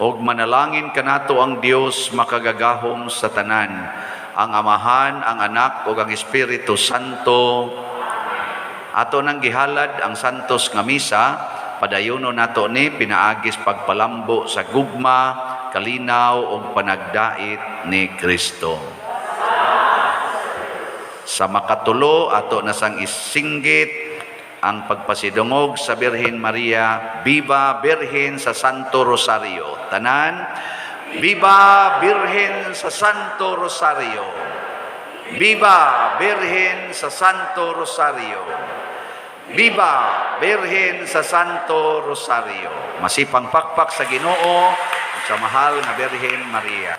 Og manalangin kanato ang Dios makagagahom sa tanan, ang Amahan, ang Anak ug ang Espiritu Santo. Ato nang gihalad ang santos nga misa, padayono nato ni pinaagis pagpalambo sa gugma, kalinaw ug panagdait ni Kristo. Sa makatulo, ato na sang isinggit ang pagpasidungog sa Birhen Maria, Viva Birhen sa Santo Rosario. Tanan, Viva Birhen sa Santo Rosario. Viva Birhen sa Santo Rosario. Viva Birhen sa Santo Rosario. Masipang pakpak sa Ginoo ug sa mahal nga Birhen Maria.